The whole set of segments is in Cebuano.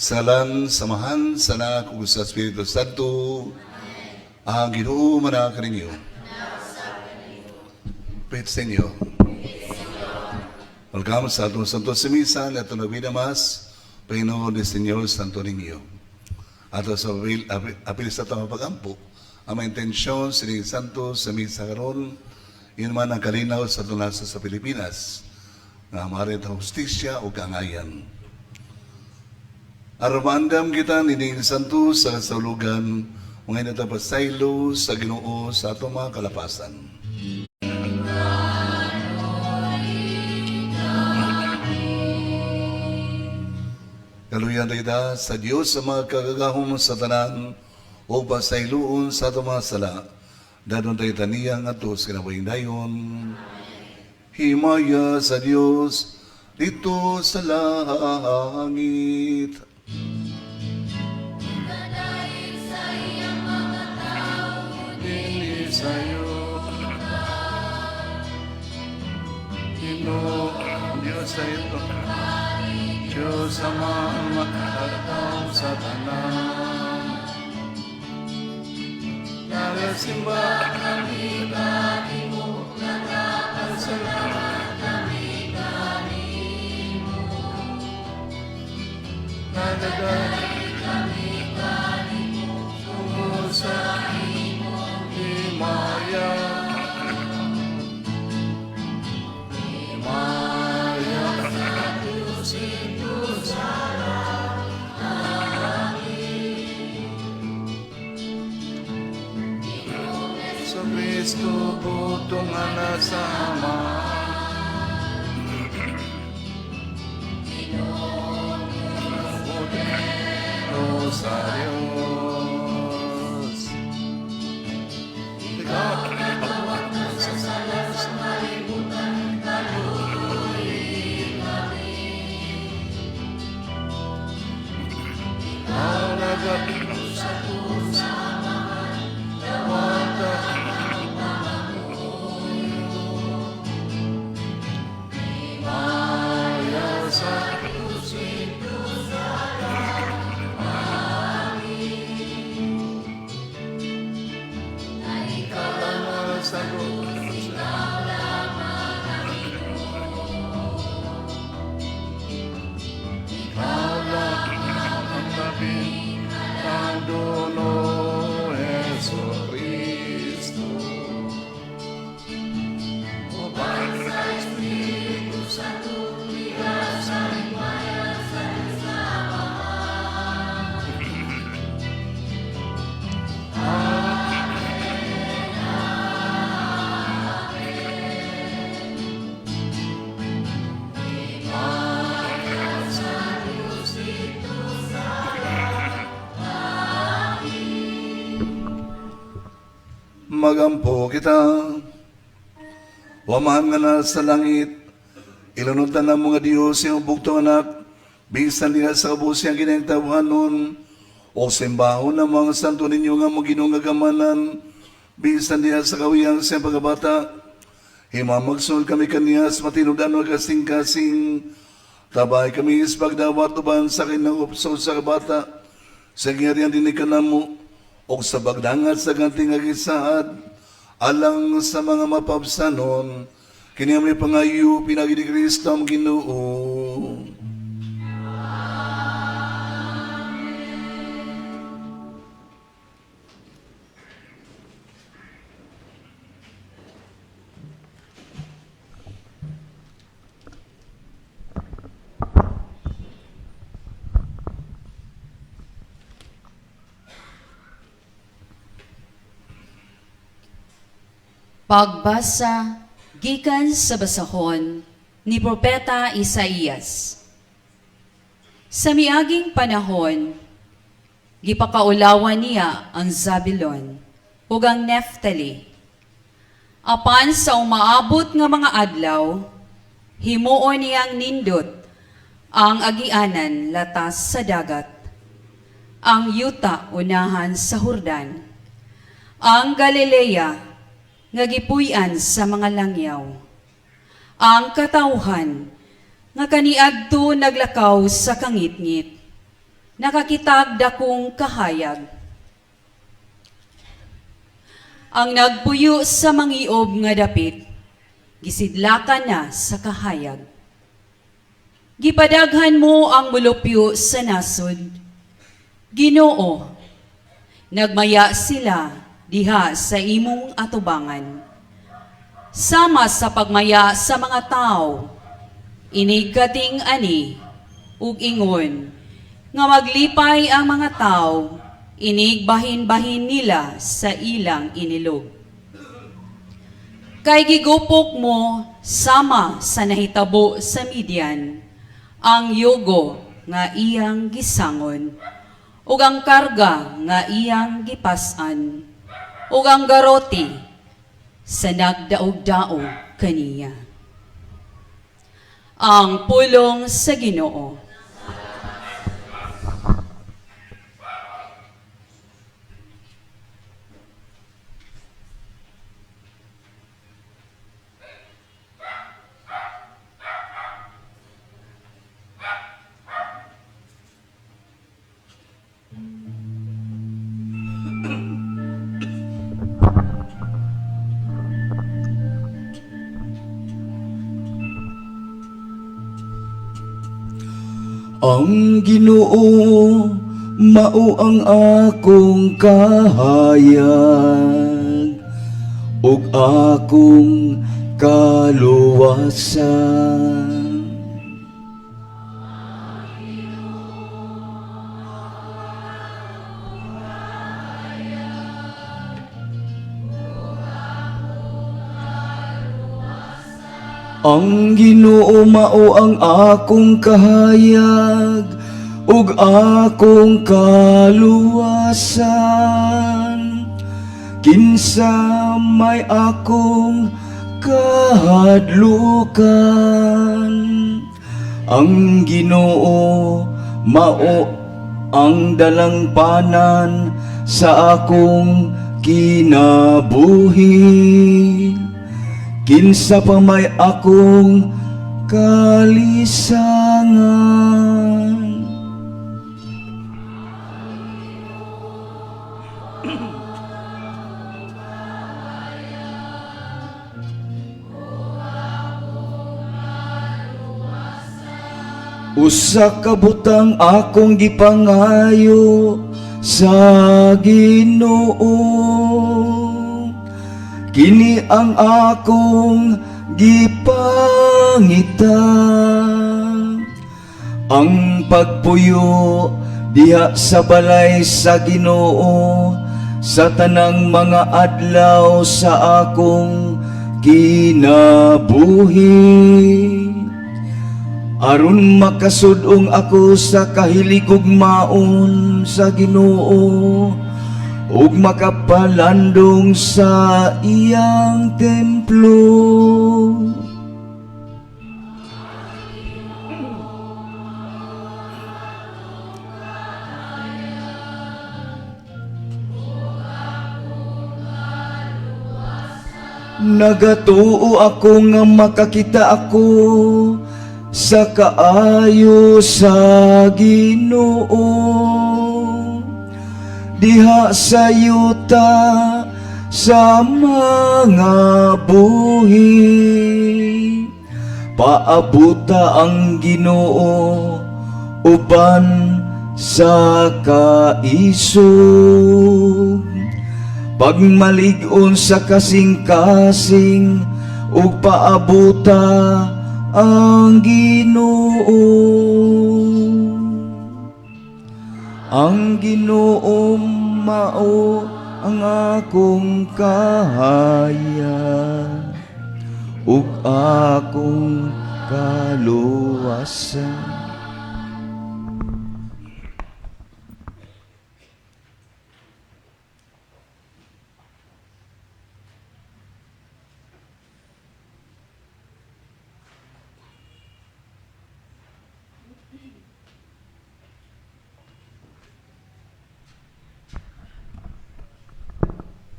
Sa ngalan sa Amahan, sa Anak, ug sa Espiritu Santo, ang Ginoo manaa kaninyo. Peace sa inyo. Welcome sa atong Santo sa Misa, na atong Novena Mass, Panginoon ni Señor Santo Niño. Ato sa apil sa atong pagampo, ang mga intensyon sa Santo sa Misa karon, yun man ang kalinaw sa atong nasa sa Pilipinas, nga marit ang hustisya o kaangayan. Aron maandam kita nining santo sa kasulugan, mga inatapasaylo sa Ginoo sa atong mga kalapasan. Kaluyan kita sa Dios sa mga kagagahom sa tanan o pasayloon sa atong mga sala. Dadon tayo taniya nga to sa kinabuhing dayon. Himaya sa Dios dito sa langit. Dini sa'yo. Ginoo, Diyos sa ito. Diyos Ama ang makakataw sa tanan. Nagasimba kami kanimo, nagapasalamat kami kanimo. Nagadaig kami kanimo, tungod sa imong himaya. Himaya sa Diyos ito sa langit. Sa Kristo butong nga nasa Ama. Sa Diyos. Ikaw sa sala sa kalibutan, kaluoy kami. Ikaw nagapilo sa sa Amahan, dawata ang pangamuyo. Himaya sa Diyos ito sa langit. Na ikaw lamang sa ikaw lamang ang Ginoo. Ikaw lamang ang labing dulo, Hesu Kristo. Uban sa Espiritu Santo, sa himaya sa Diyos Amahan. Amen. Amen. Himaya sa Diyos ito sa langit. Magampo kita. Amahan nga nasa langit, ilanutan ng mga Diyos iyang bugtong anak, bisan diha sa kabus siyang ginahintawhanon, o simbahon ng mga santo ninyo nga mga Ginoo nga gamanan, bisan diha sa kawiyang siyang pagkabata, himamagsunod kami kaniya sa matinud-an nga kasing-kasing, tabay kami sa pagdawat uban sa kinangupso sa kabata, sa gingharian dinhi kanamo, o sa pagdangat sa ganti nga gisaad, alang sa mga mapabsanon, kini may pangayo pinaagi ni Kristo ang Ginoo. Pagbasa gikan sa basahon ni Propeta Isaías. Sa miaging panahon, gipakaulawan niya ang Zabulon ug ang Neftali. Apan sa umaabot nga mga adlaw, himuon niyang nindot ang agianan latas sa dagat, ang yuta unahan sa Hurdan, ang Galilea nga gipuy-an sa mga langyaw. Ang katawhan nga kaniadto naglakaw sa kangitngit. Nakakitag dakong kahayag. Ang nagpuyo sa mangiob nga dapit, gisidlakan na sa kahayag. Gipadaghan mo ang mulupyo sa nasod. Ginoo, nagmaya sila diha sa imong atubangan. Sama sa pagmaya sa mga tao, inigkating ani ug ingon nga maglipay ang mga tao, inig bahin-bahin nila sa ilang inilog. Kay gigupok mo sama sa nahitabo sa Midian, ang yugo nga iyang gisangon, ug ang karga nga iyang gipas-an, ug ang garoti sa nagdaog-daog kaniya. Ang pulong sa Ginoo. Ang Ginoo mao ang akong kahayag ug akong kaluwasan. Ang Ginoo mao ang akong kahayag ug akong kaluwasan. Kinsa may akong kahadlukan? Ang Ginoo mao ang dalangpanan sa akong kinabuhi. Kinsa pa may akong kalisangan? Usa ka butang akong gipangayo sa Ginoo. Kini ang akong gipangita, ang pagpuyo diha sa balay sa Ginoo sa tanang mga adlaw sa akong kinabuhi, aron makasudong ako sa kahiligugmaon sa Ginoo ug makapalandong sa iyang templo. Nagatuo ako nga makakita ako sa kaayo sa Ginoo diha sa yuta sa mga buhi. Paabuta ang Ginoo uban sa kaisog, pagmalig-on sa kasing-kasing ug paabuta ang Ginoo. Ang Ginoo mao ang akong kahayag ug akong kaluwasan.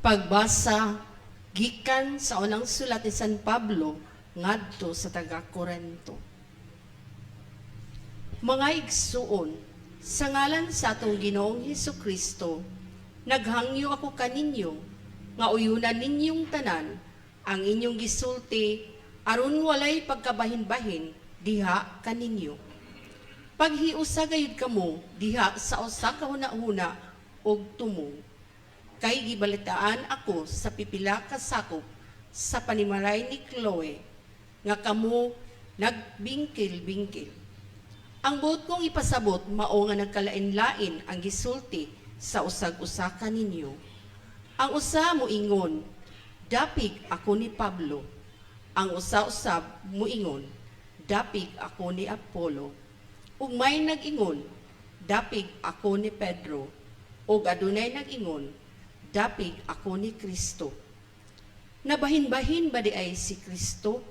Pagbasa gikan sa unang sulat ni San Pablo ngadto sa taga Korento. Mga igsuon, Sa ngalan sa atong Ginoong Hesus Kristo, naghangyo ako kaninyo nga uyunan ninyong tanan ang inyong gisulti aron walay pagkabahin-bahin diha kaninyo. Paghiusa gayud kamo diha sa usa ka hunahuna og tumong. Kay gibalitaan ako sa pipila ka sakop sa panimalay ni Chloe nga kamo nagbingkil-bingkil. Ang buot kong ipasabot mao nga nagkalain-lain ang gisulti sa usag-usa kaninyo. Ang usa moingon, "Dapig ako ni Pablo." Ang usa usab moingon, "Dapig ako ni Apollo." Ug may nag-ingon, "Dapig ako ni Pedro." Ug adunay nag-ingon, "Dapig ako ni Kristo." Nabahin-bahin ba diay si Kristo?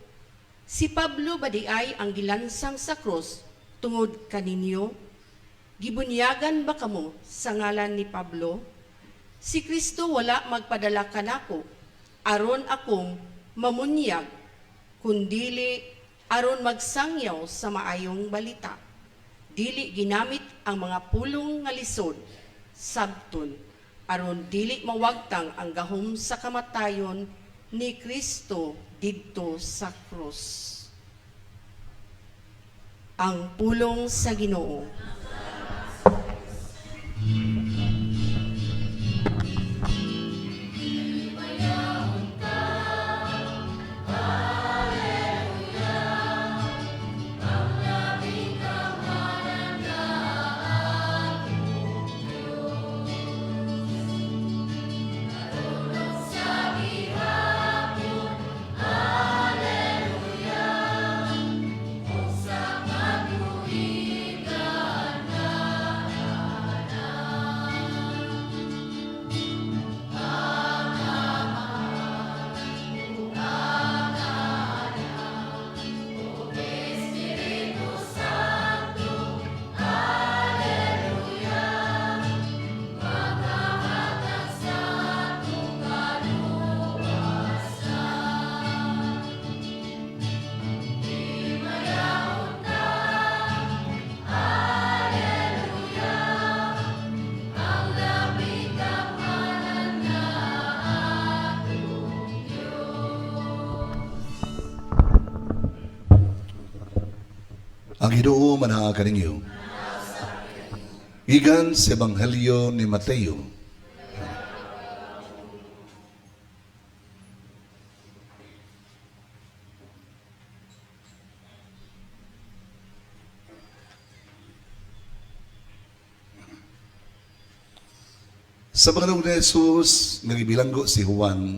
Si Pablo ba diay ang gilansang sa krus tungod kaninyo? Gibunyagan ba kamo sa ngalan ni Pablo? Si Kristo wala magpadala kanako aron akong mamunyag, kundili aron magsangyaw sa maayong balita. Dili ginamit ang mga pulong nga lisod, sabton, aron dili mawagtang ang gahom sa kamatayon ni Kristo didto sa krus. Ang pulong sa Ginoo. Ang Ginoo manaa kaninyo. Gikan sa Ebanghelyo ni Mateo. Sa panganong ni Jesus, nga gibilanggo si Juan,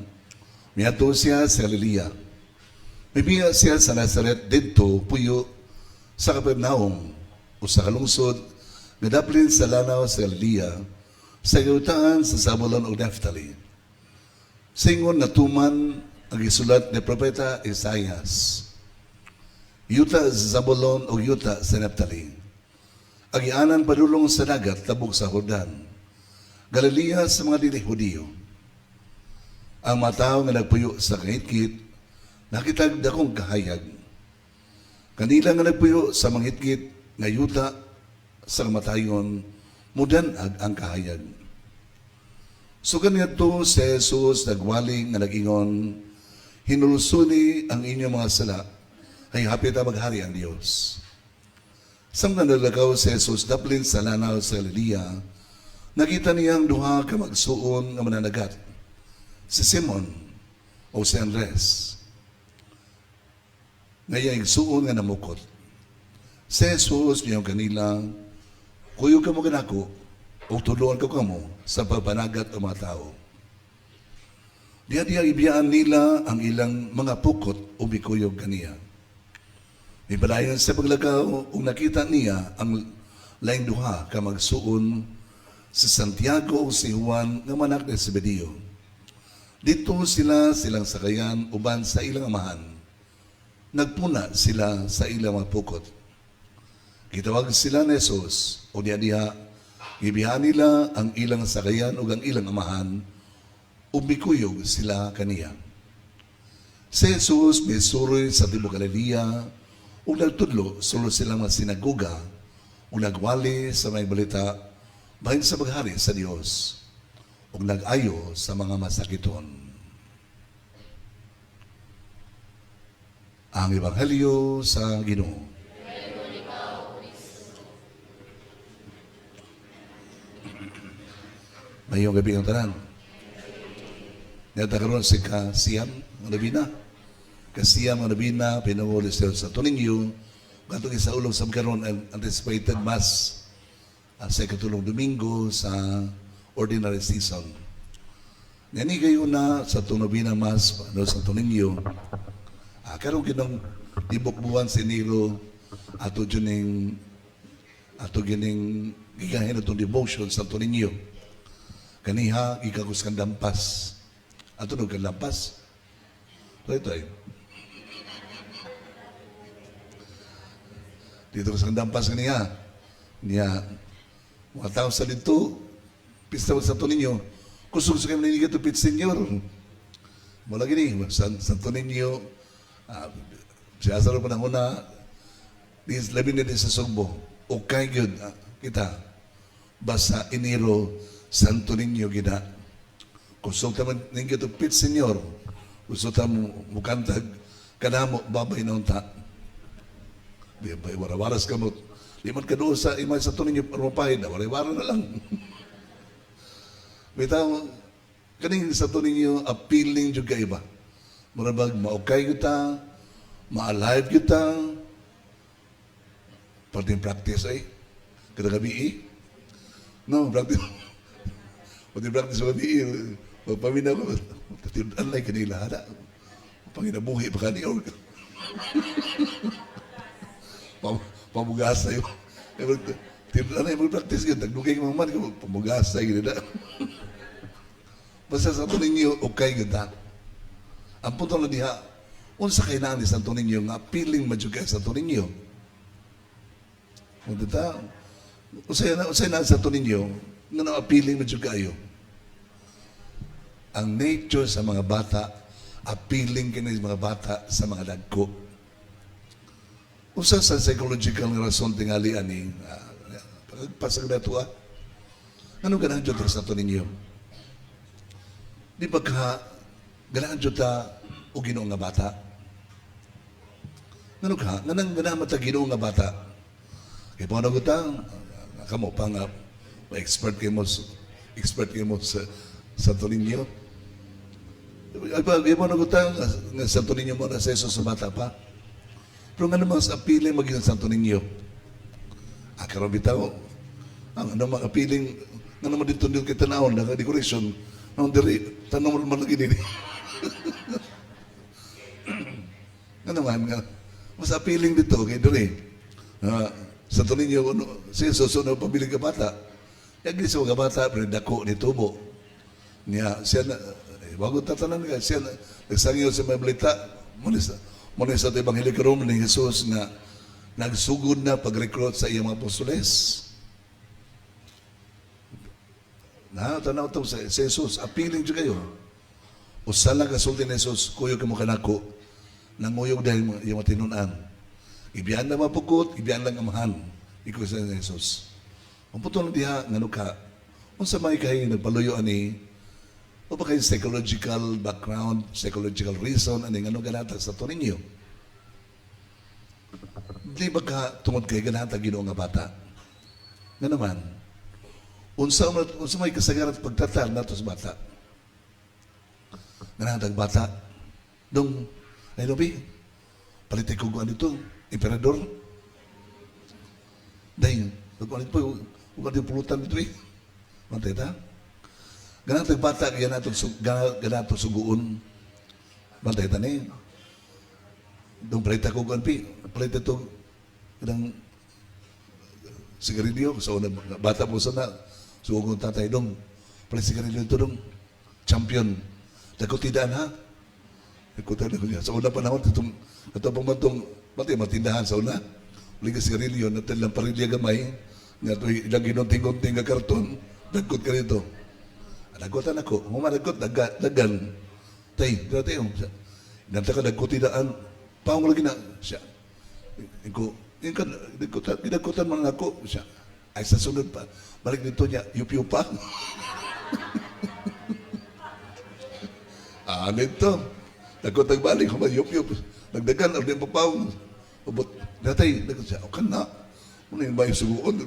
miadto siya sa Galilea. Mibiya siya sa Nazaret didto puyo sa Capernaum o sa kalungsod nga daplin sa lanaw sa Galilea sa yutaan sa Zabulon ug Naphtali. Singon natuman ang gisulat ni Propeta Isaias. Yuta sa Zabulon ug yuta sa Naphtali. Agianan padulong sa dagat tabok sa Jordan. Galilea sa mga dili Hudiyo. Ang mga tawo nga nagpuyo sa kahitgit, nakitag dakong kahayag. Kanila nga nagpuyo sa manghitgit nga yuta sa kamatayon, mudanag ang kahayag. Sugad ngadto si Jesus nagwali nga nag-ingon, "Hinulsuni ang inyong mga sala, ay hapit na maghari ang Dios." Samtang naglakaw si Jesus daplin sa lanaw sa Galilea, nakita niya ang duha ka magsuon nga mananagat, si Simon o si Andres, nga iyang igsuon nga namukot. Si Jesus miingon kanila, "Kuyog kamo kanako, ug tudloan ko kamo sa pagpanagat og mga tao." Diha-diha ibiyaan nila ang ilang mga pukot ug mikuyog kaniya. Mipadayon sa paglakaw ug nakita niya ang laing duha ka magsuon, si Santiago ug si Juan nga manak ni Zebedeo. Didto sila silang sakayan uban sa ilang amahan. Nagpuna sila sa ilang mga pukot. Gitawag sila ni Jesus o diha-diha gibihaan nila ang ilang sakayan ug ang ilang amahan ug mikuyog sila kaniya. Si Jesus misuroy sa tibuok Galilea ug nagtudlo sulod sa ilang mga sinagoga. Ug nagwali sa maayong balita bahin sa paghari sa Dios ug nag-ayo sa mga masakiton. Ang Ebanghelyo sa Ginoo. Mayong gabi ang tanan. Niyata karon si Kasiyam nga nobina. Kasiyam nga nobina pinanguli siya sa Tuninyo. Katong isa ulong sa karon ang anticipated mass sa ikatulong Domingo sa ordinary season. Ngani kayo na sa itong nobina mass ano, sa Tuninyo. Karon ginong tibok buwan sa Enero ato juning ato gining gigahin atong devotion sa Tuninyo. Kaniha gikagos kang dampas. Ato nung kang lampas. Ito ay. Dito sa dampas kaniha. Niya, mga tao sa dito, pista sa Santo Niño. Kusog sa kami ninyo ito, pit senyor. Mula gini, Santo Niño, siya sa panahon na, labi na din sa Sugbo. Okay yun, kita, basta Enero, Santo Niño gina. Kusog taman ninyo ito, pit senyor. Kusog taman mukantag, kanamo, babay na unta. Di ba, warawaras ka mo. Di man ka doon sa ima sa Santo Niño, mapahid na, warawara na lang. Bitaw, kaning Santo Niño, appealing jud ka iba. Murabag, maukay kita, ma-alive kita, pati practice ay, kada gabi eh. No, practice. Pati practice sa gabi eh. Pagpaminaw ko, tatinan lang kanila, hana. Panginabuhi pa kani or pamugasa yun. Tinuan na yung practice yun. Nagdugay ka mga man, pamugasa yun na. Basta sa Santo Niño, okay yun na. Ang punto na diha, unsa kay naan ni Santo Niño nga appealing man jud kay Santo Niño. Unta ta, unsay na Santo Niño nga na appealing man jud kayo. Ang nature sa mga bata, appealing kini sa mga bata sa mga dagko. Unsa sa psychological nga rason tingali ani, pagpasag na to ah. Anong ganahan jud ta sa Santo Niño? Di ba ka ganahan jud ta og Ginoo nga bata? Ngano ka? Nganang ganahan man ta Ginoo nga bata? Kay paano ko ta? Kamo pa nga expert kay mo sa Santo Niño. Ay pa, kay paano ko ta nga Santo Niño mo na sa Jesus sa bata pa? Pero nga naman sa appealing maging Santo Niño. Karon bitaw, ang ano mga appealing, nga naman dito dito kay tanawon, naka-decoration, nang diri, tanong mo naman lagi diri. Nga naman, nga, mas appealing dito kay diri. Santo Niño, ano, si Jesus, ano, pabiling ka bata. Yagi sa mga bata, pero dako ni tubo. Niya, siya na, bago tatanan ka, siya na, nagsangyo sa mga balita, muna sa Ebanghelyo karon ni Jesus nga nagsugod na pag-recruit sa iyang mga apostoles. Na, tanaw to sa Jesus, appealing jud kayo. Usa lang kasulti ni Jesus, kuyog kamo kanako, nanguyog dahil iyang matinunan. Ibiyan lang mapukot, ibiyan lang amahan. Ikaw sa ni Jesus. Ang puto lang diha, ngano ka, unsa may kay nagpaluyo ani, o ba kay psychological background, psychological reason, ani ngano ganata sa to ninyo? Di ba ka tungod kay ganata Ginoo nga bata? Nga naman, unsa may kasagaran at pagtatar nato sa bata? Ganata bata, dong, ay lobi, palit ko kuan dito, emperador. Dahil, kuan dito, kuan dito pulutan dito eh. Mantay ta? Ganatag bata, ganato suguon. Bantay ta ni. Dong palit ako kuan pi, palit ito, kanang sigarilyo, sa una, bata po sana, suguon tatay dong, palit sigarilyo ito dong, champion. Dagko tidaan ha. Dagko tidaan. Sa una panahon, itong, ito pang matong, pati matindahan sa una. Uli ka sigarilyo, natin lang parilya gamay, nga ito ilang ginunting-gunting nga karton, dagkot ka rito. Dagkotan ako, humadagkot, dagan. Tay, dati yung, nanta ka dagkot tidaan, paong lagi na, siya. Iko, Yung kan, gidagkutan man ako siya. Ay, sa sunod pa. Balik dito niya, yup pa. Ah, nito. Dagkot balik, human yup yup. Nagdagan, ardi ang papaw. Ubot, datay, dagkot siya, o kan na. Ano yung ba yung suguon?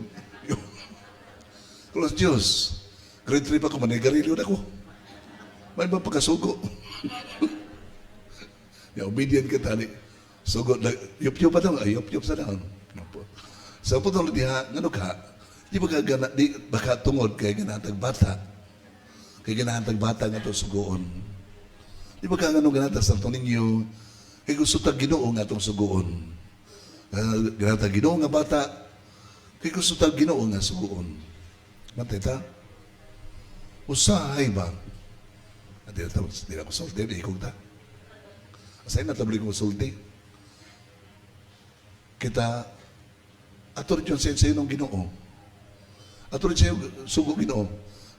Kulos Diyos. Grade 3 pa ko, manigarilyo na ko. May ba pagkasugo? Ya, obedient ka tani. Sugo, yup yup pa daw, ay yup yup sa daon. Sa putol diha, ngano ka? Di ba ka gana, di baka tungod kay ganatag bata. Kay ganahan tag bata nga to sugoon. Di ba ka ngano ganatag sa ninyo, kay gusto tag Ginoo nga atong sugoon. Ganatag Ginoo nga bata, kay gusto tag Ginoo nga sugoon. Matay ta? Usahay ba? At di na, di na ko sulti, di ikog ta. Asay na tabli ko sulti. Kita, ato rin yung sa ng Ginoo. Ato rin siya sugo Ginoo.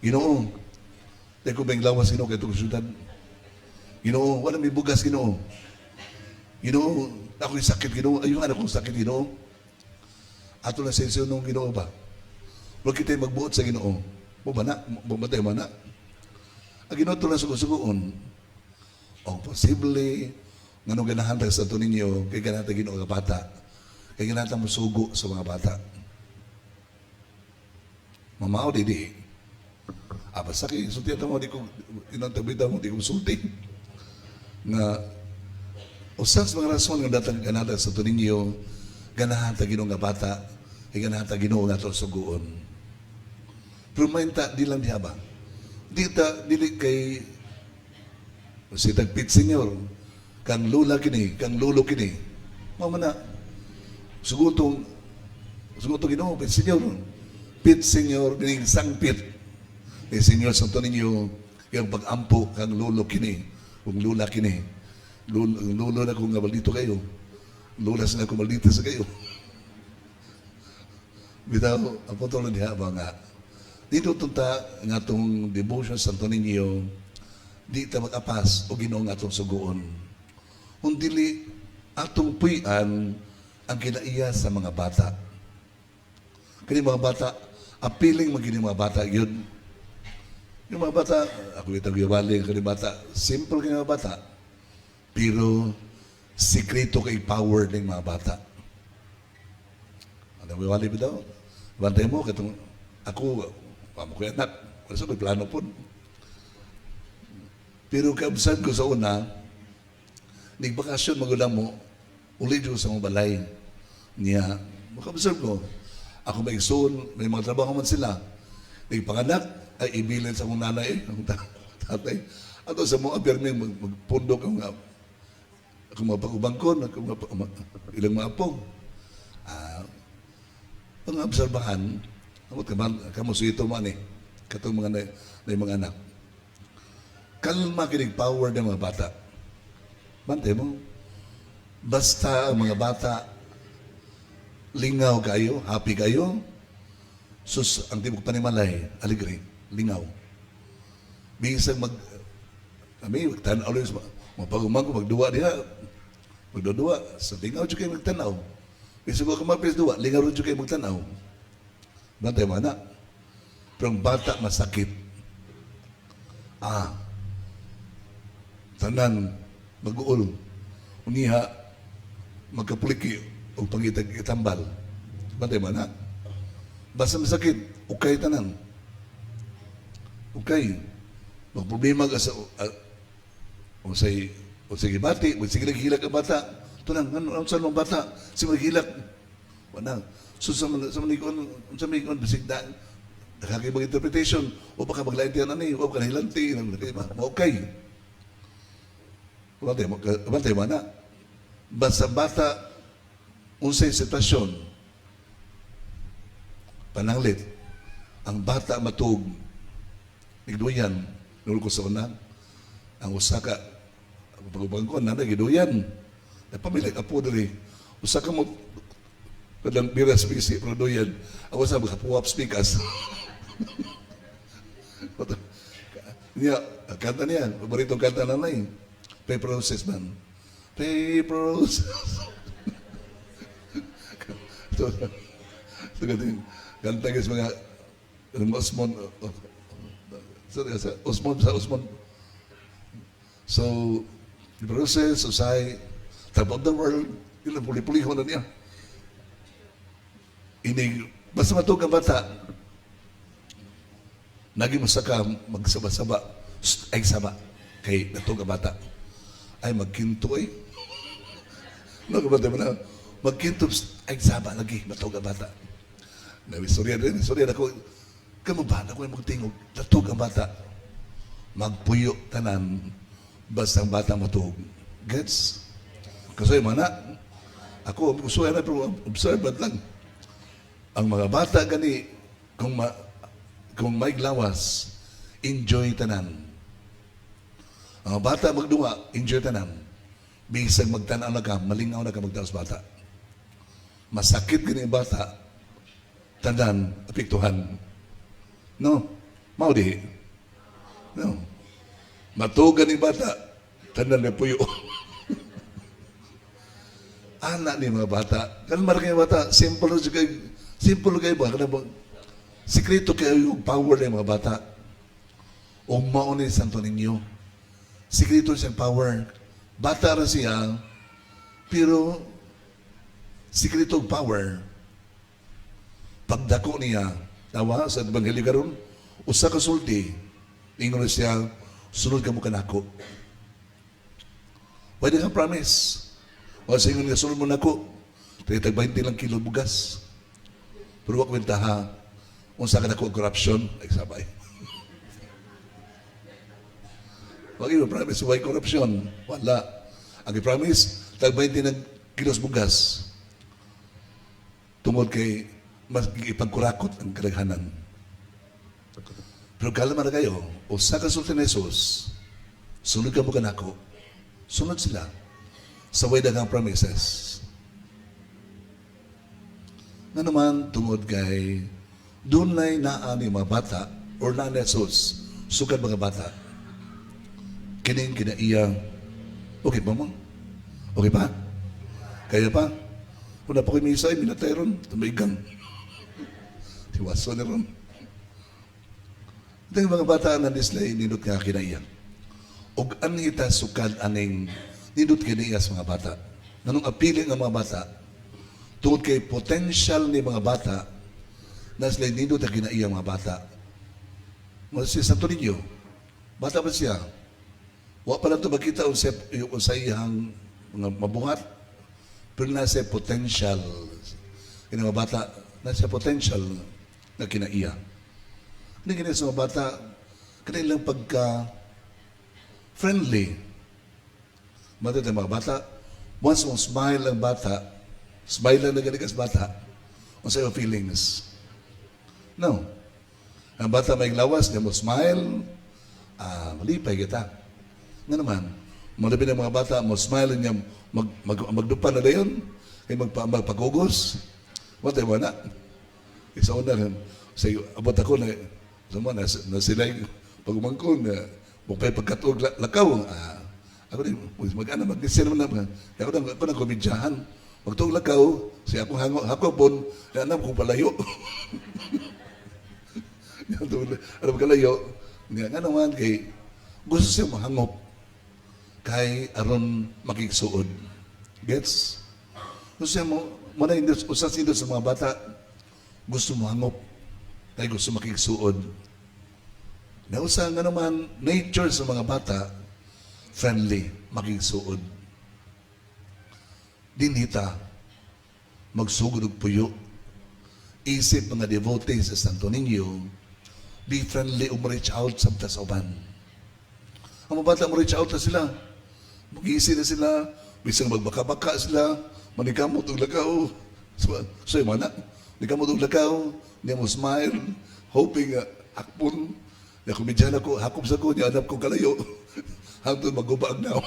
Ginoo, di ko bang lawas, Ginoo, kay itong syudad. Ginoo, wala may bugas, Ginoo. Ginoo, ako yung sakit, Ginoo. Ayun, ano kong sakit, Ginoo. Ato na sa ng Ginoo ba? Huwag kita magbuot sa Ginoo. Mo ba na? Mo ba tayo na? Ang Ginoo to lang sugo-sugoon. O posible, ngano ganahan ta sa ato ninyo, kay ganahan ta Ginoo nga bata. Kay ganahan ta mosugo sa mga bata. Mamao di di. Ah, basta kay sulti mo di ko inang tabita mo di ko sulti. Nga usa sa mga rason nga datang ganahan sa ato ninyo, ganahan ta Ginoo nga bata, kay ganahan ta Ginoo nga atong sugoon. Pero mainta di lang diha ba? Di ta dili kay si tagpit senior, kang lula kini, kang lulo kini. Mao man na sugutong sugutong Ginoo pit senior. Pit senior meaning sangpit. Ni Senior Santo Niño yung pag-ampo kang lulo kini, kung lula kini. Lulo, lulo na kung nga maldito kayo. Lula sa kung maldito sa kayo. Bitaw, ang punto lang diha ba nga, dito tunta nga atong devotion sa Santo Niño, di ta mag-apas o Ginoo nga atong sugoon. Kung dili atong puy-an ang kinaiya sa mga bata. Kani mga bata, appealing magini mga bata yun. Yung mga bata, ako itang gibali, kani bata, simple kini mga bata. Pero, sikreto kay power ng mga bata. Ano wali ba daw? Bantay mo, katong, ako, amo ko anak, wala sa ko'y plano po. Pero ka-observe ko sa una, nagbakasyon magulang mo, uli dyan sa mga balay niya. Maka-observe ko, ako may igsoon, may mga trabaho man sila. Nagpanganak, ay ibilin sa akong nanay, eh, akong tatay. Ato sa mga pirmi, magpundok ang mga, akong mga pag-ubangkon, akong mga, ilang mga apong. Ah, pang-obserbahan, amot ka man, kamo suito man eh, katong mga na mga anak. Kalma kinig power ng mga bata. Bantay mo. Basta ang mga bata, lingaw kayo, happy kayo, sus, ang tibok panimalay, alegre, lingaw. Bisan mag, kami, magtanaw lang, mapagumang ko, magduwa diha, magdudua, sa lingaw jud kayo magtanaw. Bisan ko kamapis duwa, lingaw rin jud kayo magtanaw. Bantay mo, anak. Pero ang bata masakit. Ah, tanan, mag-uol. Uniha, magkapuliki o pangitag itambal. Bantay mo, anak. Basta masakit, okay tanan. Okay. Magproblema ka sa o say gibati, o sige naghilak ang bata. Ito nang, ano, ano sa mga bata? Si maghilak. Wala. So sa man sa man bisig da nakakaibang interpretation o baka maglain tiyan ani o baka nahilanti okay. Bantay mo na. Basta bata unsay sitwasyon pananglit ang bata matug igduyan nul ko sa una ang usa ka pagubang ko na giduyan napamilag apo diri usa ka mo kadang bira sa bisi pero duyan ako sa makapuwap speakers niya kanta niya paboritong kanta nanay, "Paper Roses" man, "Paper Roses." So gating kanta guys, mga Osmond, sa Osmond, sa Osmond. So, the process, usay, top of the world, ilang puli-pulihon na niya. Ini, basta matug ang bata, nagi mo sa ka magsaba-saba, "Shh, ay saba," kay natug ang bata. Ay, magkinto eh. Nagabata mo na, magkinto, "Shh, ay saba lagi, matug ang bata." Na istorya din, istorya na ko, kamo ba, ako yung magtingog, natug ang bata. Magpuyo tanan, basta ang bata matug. Gets? Kasi mana, ako, gusto na, pero observant lang. Ang mga bata gani, kung may lawas, enjoy tanan. Ang mga bata magduwa, enjoy tanan. Bisag magtanaw na ka, malingaw na ka magtanaw sa bata. Masakit gani ang bata, tanan, apektuhan. No? Mao di. No. Matugan ni bata, tanan na puyo. Anak ni mga bata. Kan marang bata, simple na kay simple kay ba kana ba? Sikreto kayo yung power ng mga bata. O mao ni Santo Niño. Sikreto siyang power. Bata ra siya, pero sikreto og power. Pagdako niya, tawa sa Ebanghelyo karon, usa ka sulti, ingon siya, "Sunod ka mo kanako." Pwede kang promise. O sa ingon nga, "Sunod mo nako. Tag 20 lang kilo bugas." Pero wa kwenta ha, unsa ka nako corruption, ay sabay. Wag yung promise, why corruption? Wala. Ang i-promise, tag 20 ng kilos bugas. Tungod kay mas ipagkurakot ang kadaghanan. Pero kalma na kayo, usa ka sulti ni Jesus, "Sunod ka mo kanako," sunod sila sa way daghang promises. Nga naman, tungod kay dunay naa ni mga bata or naa ni Jesus, sukad mga bata. Kining kinaiya, okay pa mo? Okay pa? Kaya pa? Kung na pa ko'y misa, ay minatay ron, tumigang. Tiwaso na ron. Ito yung mga bata na display, nindot nga kinaiya. Og anhita sukad aning nindot kinaiya sa mga bata. Nanong apili ng mga bata, tungod kay potential ni mga bata, na sila nindot ang kinaiya mga bata. Mo si Santo Niño, bata pa siya. Wa pa lang ito makita yung sa iyang mga mabuhat, pero nasa potential. Yung mga bata, nasa potential na kinaiya. Hindi kini sa mga bata, kanilang pagka friendly. Mata mga bata, once mo smile ang bata, smile lang na galing sa bata, unsa iyong feelings? No. Ang bata may lawas, niya mo smile, malipay kita. Nga naman, malabi ng mga bata, mo smile niya, magdupa na dayon, kay magpagugos. What na? Isa una, sa abot ako na, sa mga na sila pagumangkon, na mukay pagkatuog lakaw. Ako din, mag-ana, mag-isip naman na, ako na komedyahan. Magtuog lakaw, siya akong hango, hakopon, alam kong palayo. Alam kalayo, nga nga naman kay gusto siya mahangop kay aron makigsuod. Gets? Gusto siya mo, mo na indus, usas indus sa mga bata, gusto mo hangop kay gusto makigsuod. Nausa nga naman, nature sa mga bata, friendly, makigsuod. Dinhita, magsugod og puyo. Isip mga devotees sa Santo Niño, be friendly ug reach out sa sa uban. Ang mga bata mo reach out na sila. Mag-easy na sila, bisan magbaka-baka sila, manikamot og lakaw. So yung mana, nikamot og lakaw, niya mo smile, hoping akpon, niya kumidyan ako, hakop sa ko, niya anap ko kalayo. Hangtod maguba ang naw.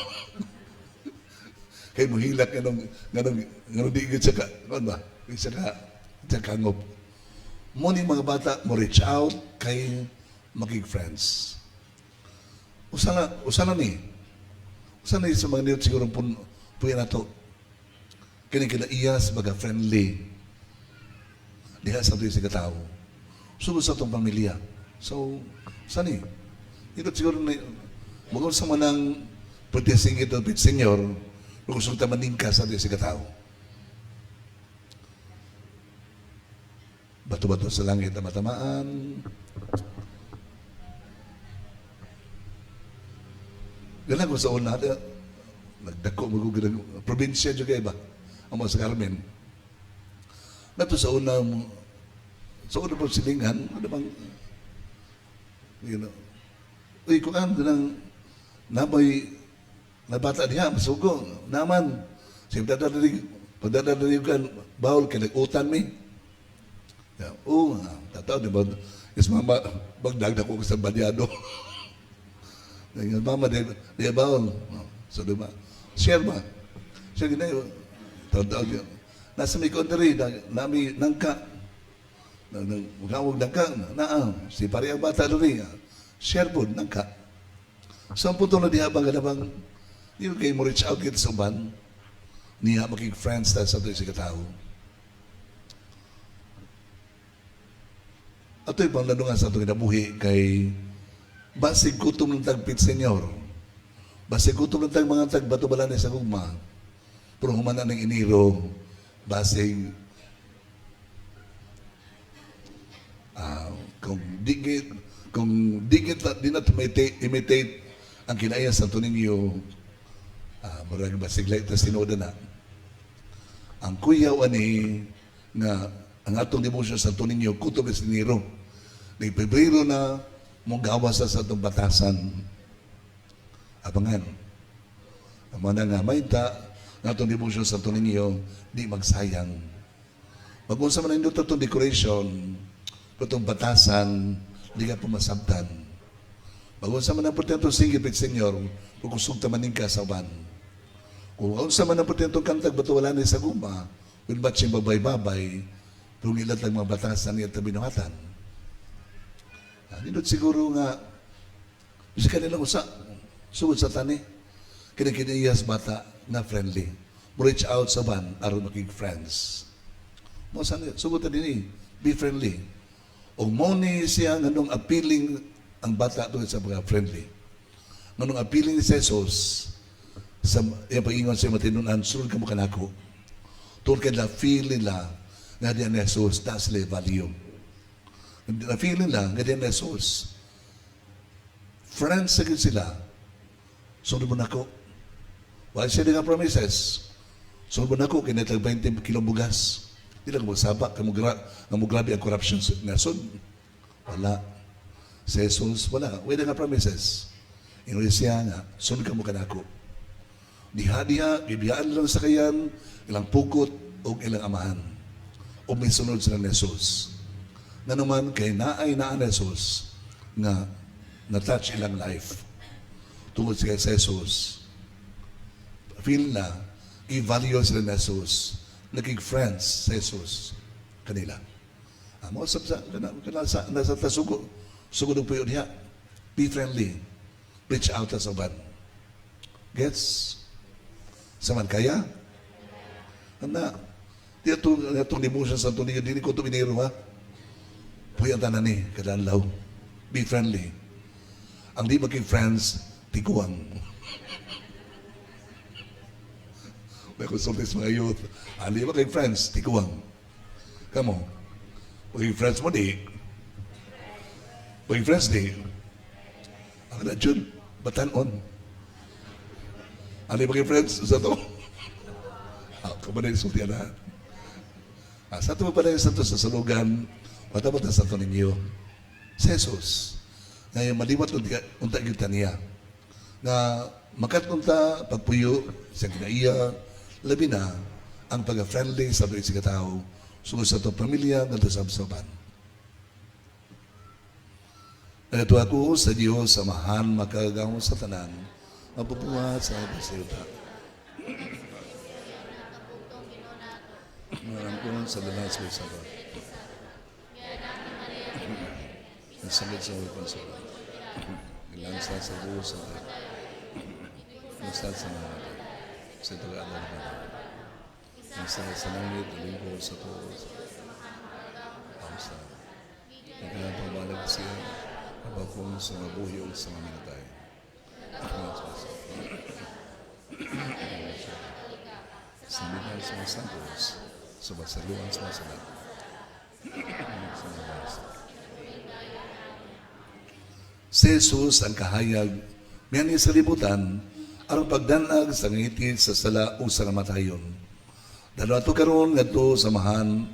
Kay mohilak nganong di gid siya ka, ano ba? Di siya ka, siya kangop. Mo ni mga bata mo reach out kay maging friends. Usa na ni. Usa na ni sa mga niyot siguro pun puya na to. Kini kina iyas baga friendly. Diha sa ato sa tao. Sugod sa atong pamilya. So, sani? Ito siguro na, magkung sa manang protesting ito, senyor, kung ta maningka sa ato sa tao. Bato-bato sa langit na matamaan. Ganun ko sa una, nagdako magugirang probinsya juga iba, ang mga sa Carmen. Nato sa una po silingan, ano bang, uy, kung ano nang, namoy, nabata diha, masugo, naman, siyempre pagdadadalig kan, bawal kay nag-utan mi. Ya, oo, tataw, di ba? Is mama, bagdag ko sa badyado. Ngayon, mama, di bawal. So, di ba? Share ba? Share gina yun. Tataw, nasa may kondari, na, nami, nangka. Nangka, nangka, naa, si pare ang bata diri. Share po, nangka. So, ang punto na diha bang, bang, di ba kayo mo reach out kita sa uban, niya maging friends ta sa ito sa katao. Ato'y panglandungan sa atong kinabuhi kay basig gutom ng tagpit, senyor. Basig gutom ng tag mga tag bato balani sa gugma. Pero humana ng Enero, basig kung digit di na imitate, imitate ang kinaya sa Santo Niño, murag basig lahi ta sinuoda na. Ang kuyaw ani nga ang atong devotion sa Santo Niño kutob sa Enero. Ni Pebrero na mo gawas sa atong batasan. Abangan. Ang mga nga mayta nga atong devotion sa Santo Niño di magsayang. Mag-unsa man ang itong decoration, itong batasan, di ka pumasabtan. Mag-unsa man ang portento sige, pit senyor, pagkusog tamanin ka sa uban. Kung unsa man ang portento kantag bato wala ni sa guma, kung ba't siyang babay-babay, kung ilat lang mga batasan niya tabinuhatan. Nindot siguro nga, bisa kanila usa, sugod sa tani, kinikiniyas bata na friendly. Reach out sa ban, aron maging friends. Mo sa sugod ta dinhi, be friendly. O mo ni siya nganong appealing ang bata tungod sa mga friendly. Nganong appealing ni Jesus sa iyang pag-ingon sa matinunan, sulod ka mo kanako. Tungod kay na feel nila nga diyan ni Jesus, taas sila value. Na feel nila nga diyan ni Jesus. Friends sa sila. Sunod mo nako. Wala siya nga promises. Sunod mo nako, kinatag 20 kilo bugas. Di lang magsaba, kay mo grabe ang corruption sa nasod. Wala. Si Jesus, wala. Wala nga promises. Ingon siya nga, sunod ka mo kanako. Diha-diha, gibiyaan lang sa kayan, ilang pukot, o ilang amahan. O may sunod sila ni Jesus. Nga naman, kay naay naa ni Jesus, nga na-touch ilang life. Tungod sa kay Jesus, feel na, i-value sila ni Jesus, naging friends sa Jesus kanila. Mo sa kana, kana sa nasa tasugo sugo ng puyo niya. Be friendly. Reach out sa uban. Gets? Saman kaya? Ana, di atong atong devotion sa Santo Niño, dili ko to Enero ha. Puy ang tanan ni kada adlaw. Be friendly. Ang di maging friends, tiguang. May consulti sa mga youth. Ang di maging friends, tiguang. Kamo, maging friends mo di. Maging friends di. Ang na Jun, batanon. Ang di maging friends, sa to. Kamo na yung sulti na. Sa ato pa sa to sa sulugan, mata-mata sa to ninyo. Si Jesus, ngayon maliwat unta gyud ta niya. Nga makatunta pagpuyo sa kinaiya, labi na ang pagka-friendly sa ato sa tao, sugod sa atong pamilya ngadto sa sabsaban. Nagatuo ako sa Dios, Amahan makagagahom sa tanan, mapupuhat sa yuta. Narampon sa lalas sa sabat. Nasangit sa upang sa Ilansa sa buo sa Nasal sa mga sa taga-alam na. Nasa sa langit, alingkod sa tuos. Siya, nabakong sa mga buhi ug sa mga minatay. Sa minal sa mga santos, sa basaluan sa mga salat. Si Jesus ang kahayag, miyan sa libutan, aron pagdanag sa ngiti sa sala o sa kamatayon. Dalo ato karon ngadto samahan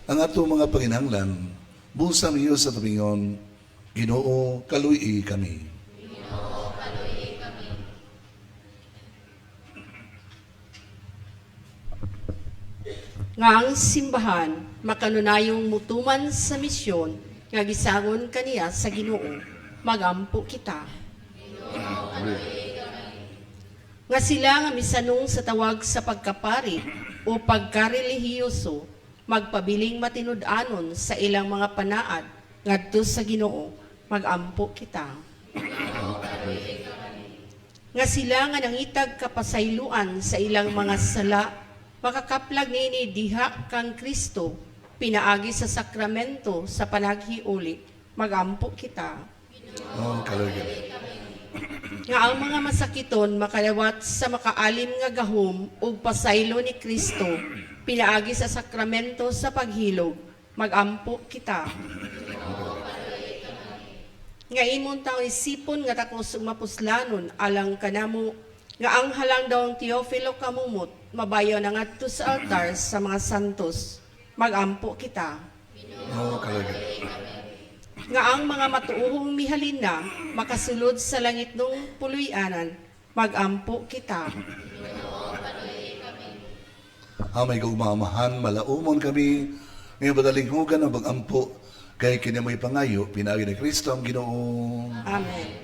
ang ato mga panginahanglan, busa miyo sa tumingon, Ginoo, kaluy kami. Nga ang simbahan makanunayong mutuman sa misyon nga gisangon kaniya sa Ginoo, magampo kita. Nga sila nga misanong sa tawag sa pagkapari o pagkarelihiyoso, magpabiling matinud-anon sa ilang mga panaad ngadto sa Ginoo, magampo kita. Nga sila nga nangitag kapasayloan sa ilang mga sala, makakaplag nini diha kang Kristo, pinaagi sa sakramento sa panaghiuli, magampo kita. Oh, kaluy kami. Nga ang mga masakiton makalawat sa makaalim nga gahom ug pasaylo ni Kristo, pinaagi sa sakramento sa paghilog, magampo kita. Nga imong taong isipon nga takos ug mapuslanon alang kanamo, nga ang halang daw ang Teofilo kamumot mabayaw na ngadto sa altar sa mga santos, magampo kita. Oh, kaluy kami. Nga ang mga matuohong mihalin na makasulod sa langit nung puloy-anan, magampo kita. Amay kaugmamahan, malaumon kami, ngayon badalinghugan ang bagampo, kay kini mo'y pangayo, pinaagi ni Kristo ang Ginoo. Amen.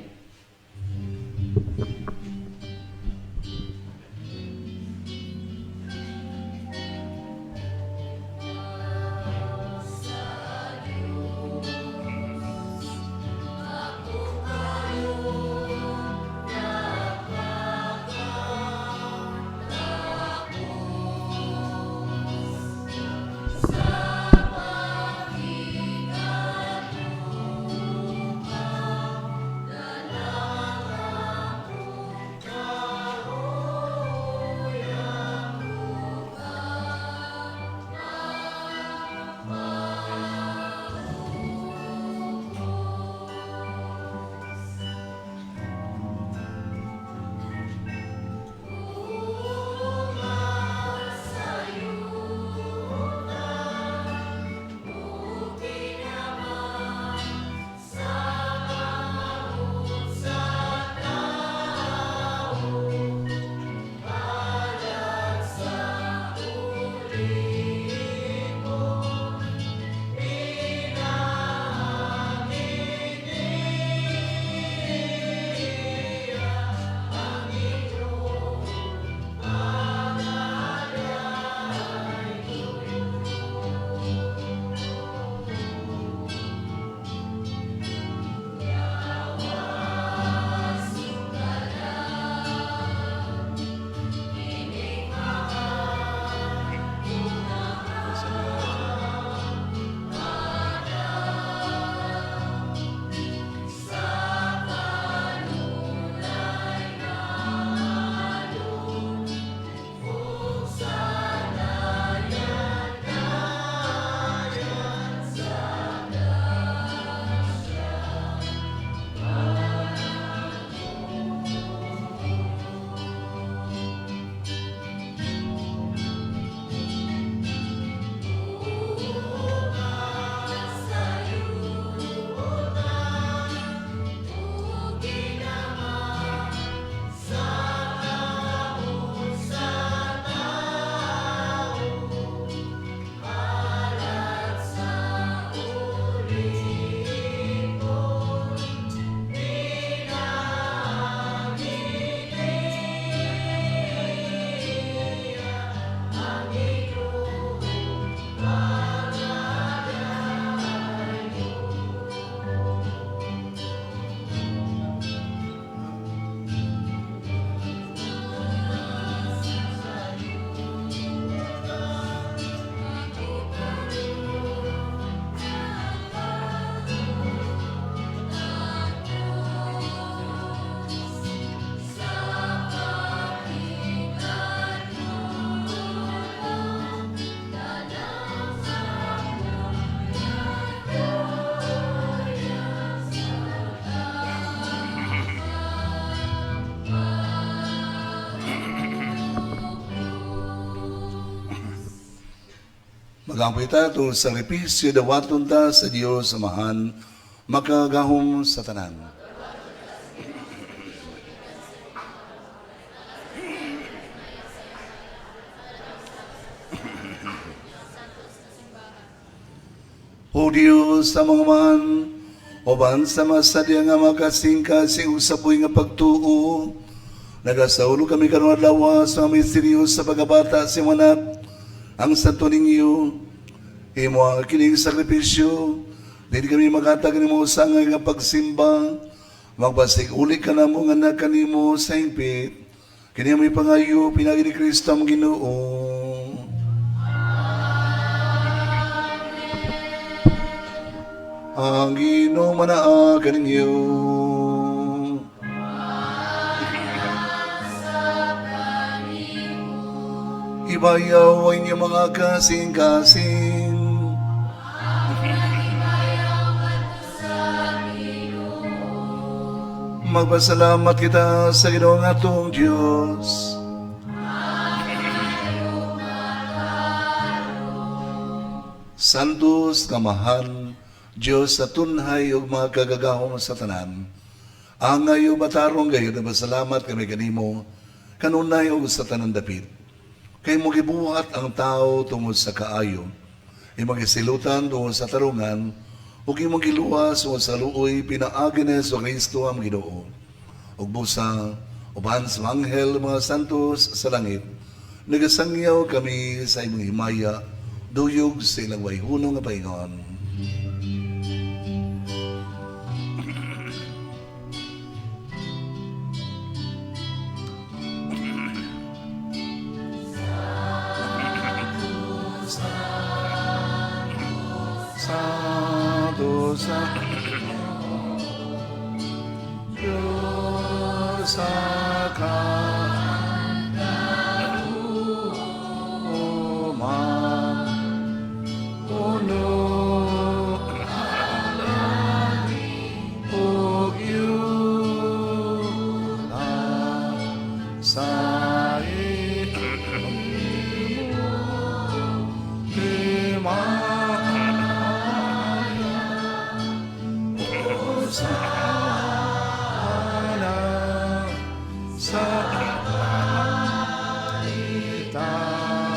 Magampo ita tungod sa sakripisyo, dawaton ta sa Dios Amahan, makagahom sa tanan. O Dios, sa mga man, uban sa mga sadya nga makasingkasing usapoy nga pagtuo, nagasaulo kami karong adlaw sa mga misteryo sa pagkabata sa imong anak, ang santo ninyo, imo ang kining sakripisyo, dili kami makatag nimo sa nga pagsimba, magbasig uli ka namo nga anak kanimo sa hingpit, kini may pangayo, pinaagi ni Kristo ang Ginoo. Ang Ginoo manaa kaninyo. Ibayaw ang inyong mga kasing-kasing. Magpasalamat kita sa Ginoo nga atong Dios. Santos nga mahal, Dios sa tunhay ug mga kagagahom sa tanan. Angay ug matarong gayud nagpasalamat kami kanimo kanunay ug sa tanan dapit. Kay mo gibuhat ang tao tungod sa kaayo, imong gisilutan tungod sa tarungan, ug imong giluwas tungod sa luoy pinaagi ni Jesu Kristo ang Ginoo. Ug busa uban sa mga anghel mga santos sa langit, nagasangyaw kami sa imong himaya, duyog sa ilang wayhunong nga paingon. Santo, Santo, Diyos sa kauman, puno ug yuta sa himaya. Hosana sa itaas.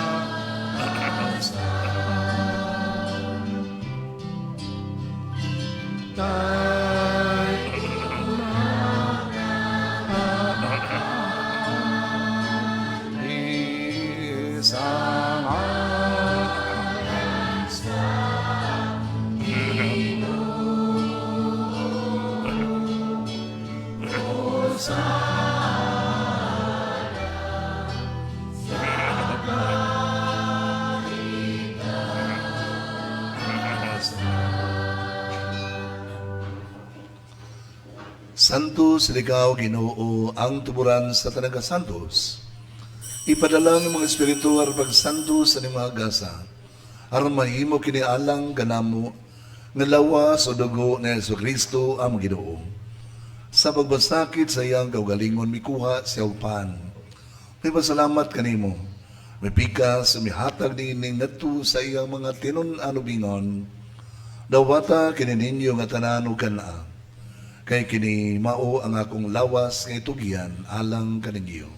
Tay isang Santos ikaw, Ginoo, ang tuburan sa tanang santos. Ipadala ang imong Espiritu aron pagsantos sa mga gasa, aron mahimo kini alang kanamo nga lawas ug dugo ni Hesus Kristo ang Ginoo. Sa pagbasakit sa iyang kaugalingon mikuha siya og pan. May pasalamat kanimo. May pikas, mihatag niini ngadto sa iyang mga tinun-an ug miingon. Dawata kini ninyo nga tanan ug kan-a. Kay kini mao ang akong lawas nga itugyan alang kaninyo.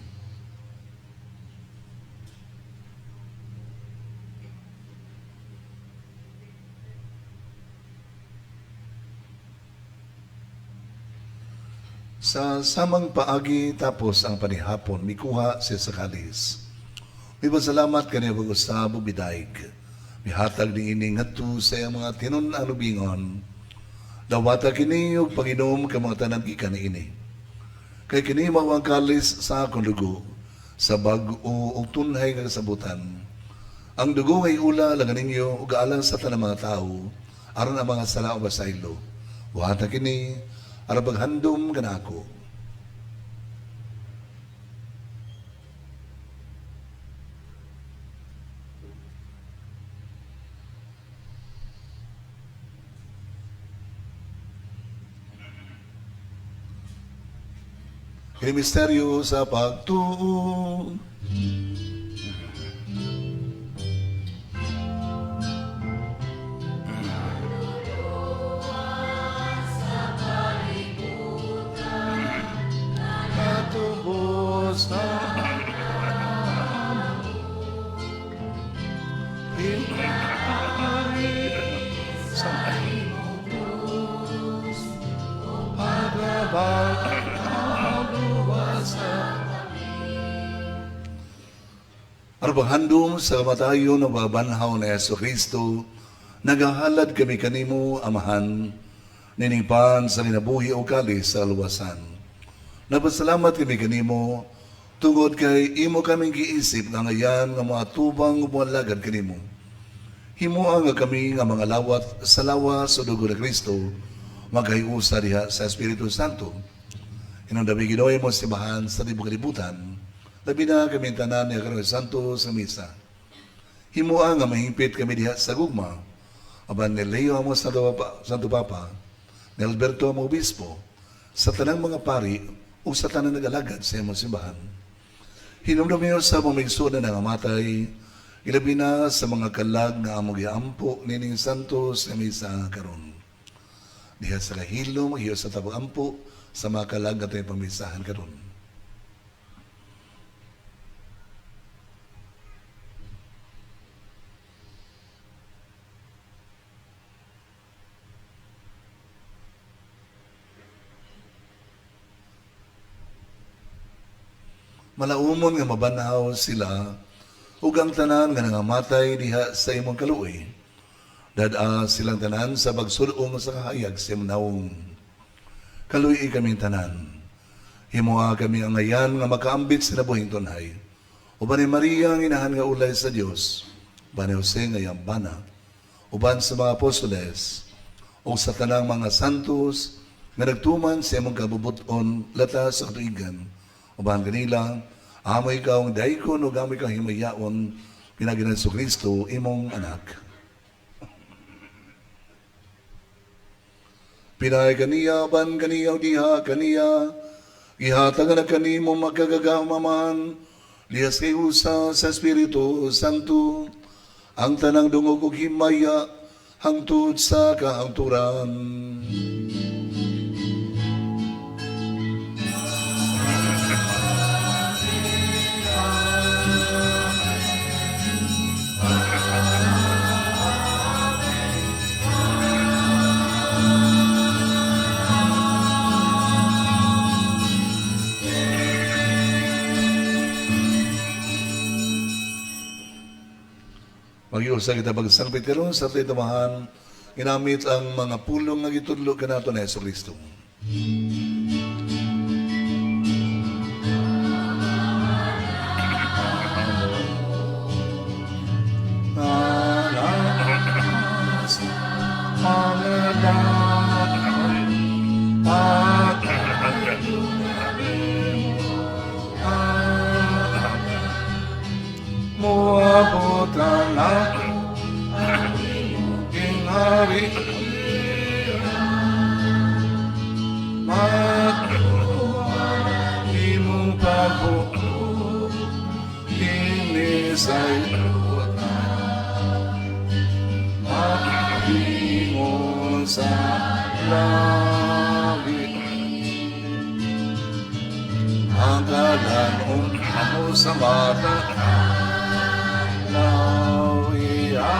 Sa samang paagi tapos ang panihapon, mikuha siya sa kalis. May pasalamat kaniya pag-usab ug midayeg. Mihatag niini ngadto sa iyang mga tinun-an ug miingon. Dawata kini ug panginom ka mga tanan gikan niini. Kay kini mao ang kalis sa akong dugo, sa bag-o ug tunhay nga kasabutan. Ang dugo ngay ula lang ninyo ug alang sa tanang mga tao, aron ang mga sala o masaylo. Buhata kini aron paghandom kanako. Kini misteryo sa pagtuo. Aron paghandom sa kamatayon ug pagbanhaw ni Hesus Kristo, nagahalad kami kanimo, Amahan, nining pan sa kinabuhi ug kalis sa kaluwasan. Nagpasalamat kami kanimo tungod kay imo kaming giisip nga angayan nga moatubang ug moalagad kanimo. Himoa nga kami nga mga lawat sa lawas ug dugo ni Kristo, magkahiusa diha sa Espiritu Santo. Hinumdumi, Ginoo, imong simbahan sa tibuok kalibutan, labi na kami tanan nga karon santo sa misa. Himoa nga mahingpit kami diha sa gugma, aban ni Leo among Santo Papa, ni Alberto among Obispo, sa tanang mga pari ug sa tanang nag-alagad sa imong simbahan. Hinumdumi sa among mga na nangamatay, ilabi na sa mga kalag nga among giampo nining santos nga misa karon. Diha sa kahilom, maghiusa ta ampo sa mga kalag nga atong pamisahan karon. Malaumon nga mabanhaw sila ug ang tanan nga nangamatay diha sa imong kaluoy. Dad-a silang tanan sa pagsul-ong sa kahayag sa imong nawong. Kaluy-i kaming tanan. Himoa kami angayan nga makaambit sa kinabuhing tunhay. Uban ni Maria ang inahan nga ulay sa Dios, uban ni Jose nga iyang bana, uban sa mga apostoles, ug sa tanang mga santos nga nagtuman sa imong kabubut-on lata sa katuigan. Uban kanila, amo ikaw ang daykon ug amo ikaw himayaon, pinaagi ni Kristo, imong anak. Pinaagi kaniya, uban kaniya, diha kaniya, ihatag na kanimo makagagahom Amahan, diha sa kahiusa sa Espiritu Santo, ang tanang dungog ug himaya, hangtod sa kahangturan. Maghiusa kita pagsangpit karon sa atong Amahan, ginamit ang mga pulong nga gitudlo kanato ni Hesus Kristo. Moabot ang aking hari Mat imong pagbuot Kini sa Magingon sa langit Ang kalanon mo sa mata Lauya.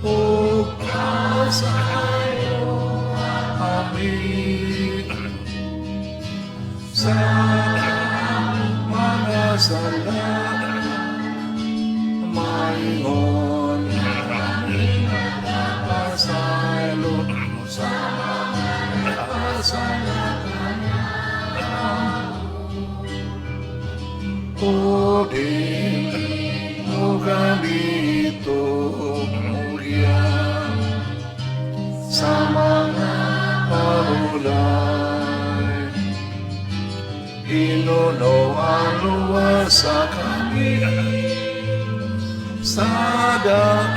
Ug sa amin sa mga sala maingon pasaylo sa sala O din mo kami tugyan sa mga pabulay. Ginoo ang luwasa kami sa daan.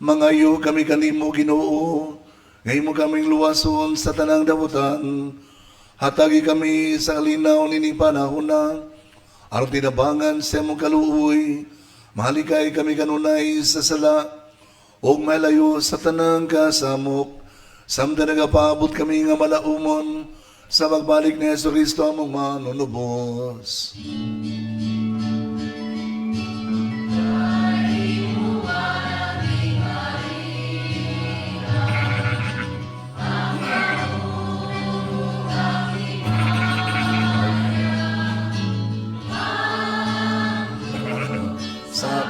Mangayo kami kanimo, Ginoo, nga imo kaming luwason sa tanang dawotan. Hatagi kami sa kalinaw nining panahona, aron tinabangan sa imong kaluoy, mahalikay kami kanunay sa sala, ug malayo sa tanang kasamok, samtang nagapaabot kami nga malaumon sa pagbalik ni Hesus Kristo among manunubos. Sa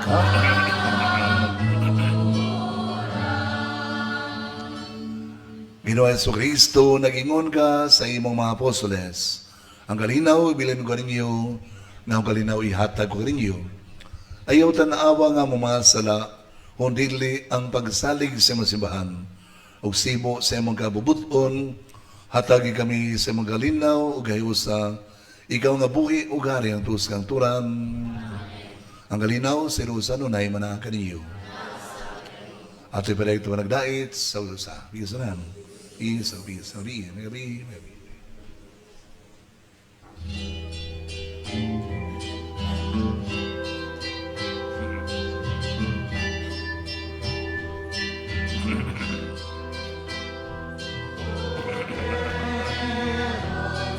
Ginoo Kristo, nagingon ka sa imong mga apostoles. Ang kalinaw, ibilin ko ninyo, nga ang kalinaw ihatag ko ninyo. Ayaw tanawa nga mumasala, kung dili ang pagsalig sa imong simbahan. Ug sibo sa imong kabubuton, hatagi kami sa imong kalinaw, ug gahiusa, ikaw nga buhi ug hari ang tuos kang turan. Ang kalinaw, sa ilusan, unay manaa kaninyo. Ato ipadayon nagdait sa usa. Bisa na. Isa, bisa, bi, bi, bi.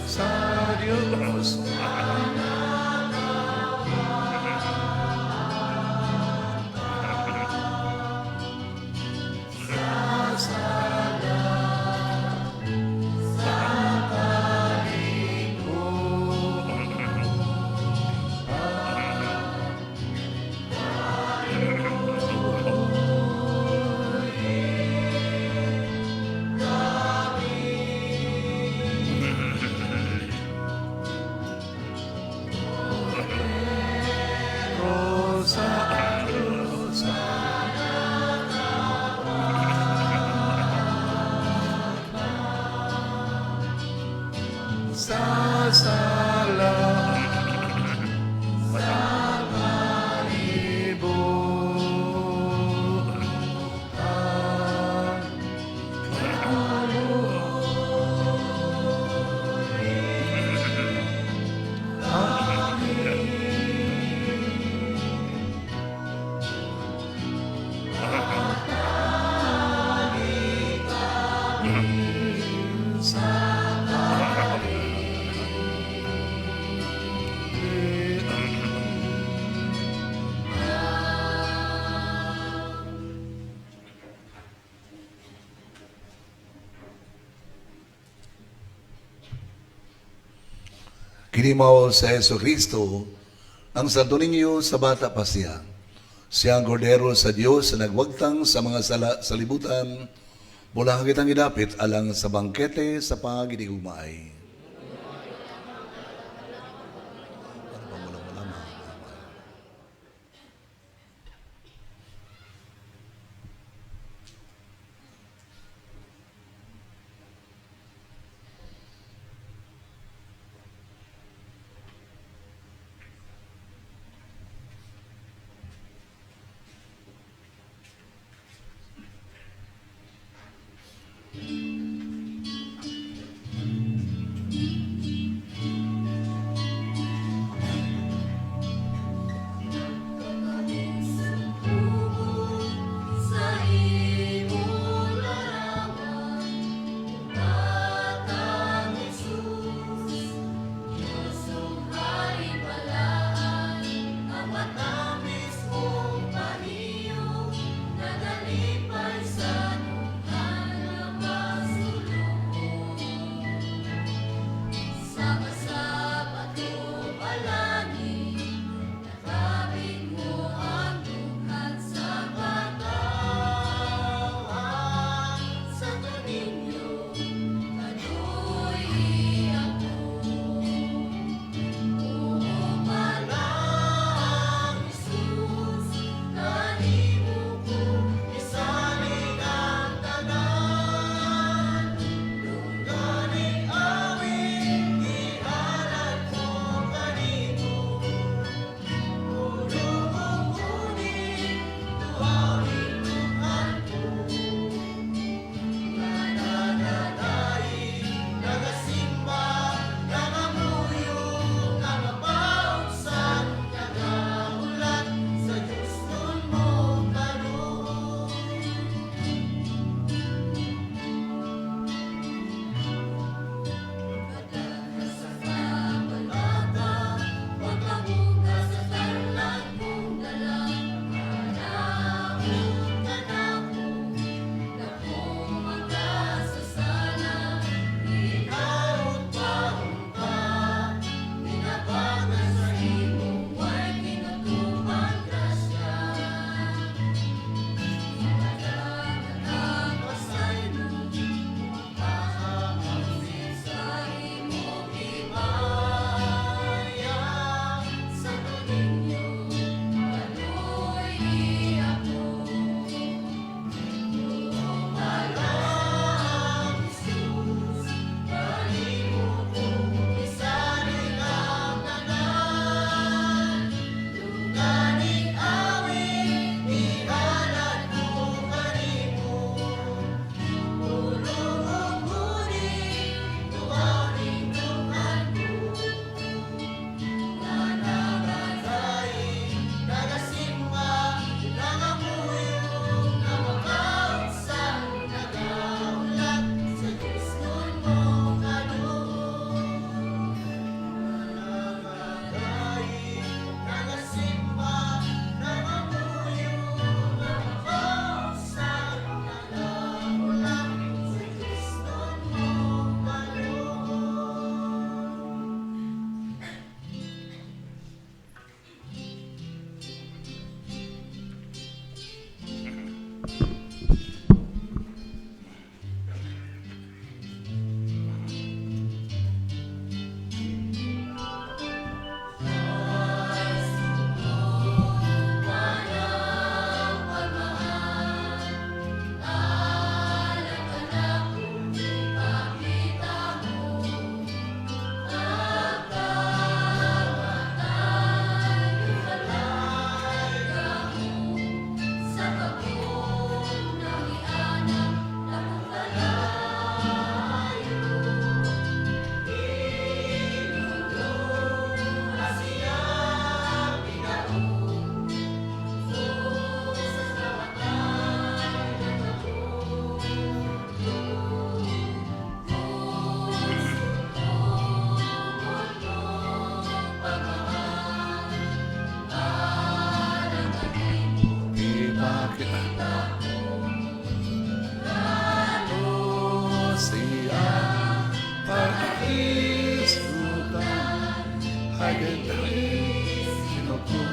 Sa Diyos. Rosa, Rosa. Sa sala sa kalibutan. Kini mao sa Yesu Kristo, ang Santo Niño sa bata pa siya. Siya ang kordero sa Dios na nagwagtang sa mga sala sa libutan, mula kitang gidapit alang sa bangkete sa paghinigugmaay. Ano pa mula mula? Pakita siya pag-isutan agad sino ko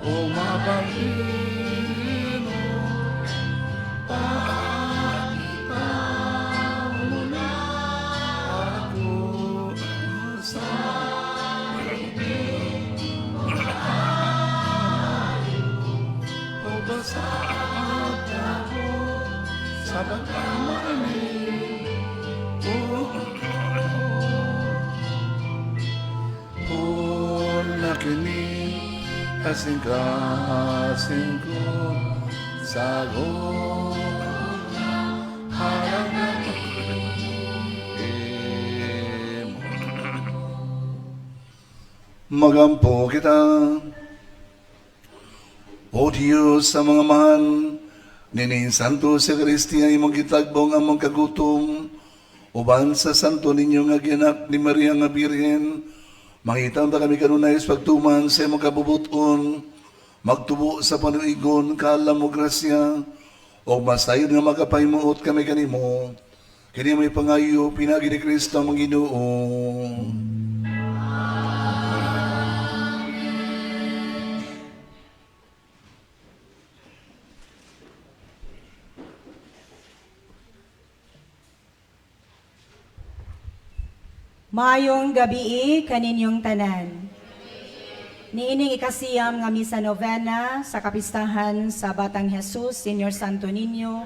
o mapangino pakita mo na ako sa o basta ako sa pagmamani. Oh, na kini kasing-kasing ko sa harang imo. Magampo kita. O Diyos sa mga amahan, nining Santo sa Eucharistia imong gitagbong among kagutom, uban sa Santo ninyo nga gianak ni Maria nga Birhen, mangita ta kami kanunay sa pagtuman sa imong kabubuton, magtubo sa panuigon, kaalam ug grasya, o masayod nga makapahimuot kami kanimo. Kini may pangayo, pinaagi ni Kristo among Ginoo. Maayong gabii kaninyong tanan. Niining ikasiyam nga misa novena sa kapistahan sa Batang Jesus, Senior Santo Niño,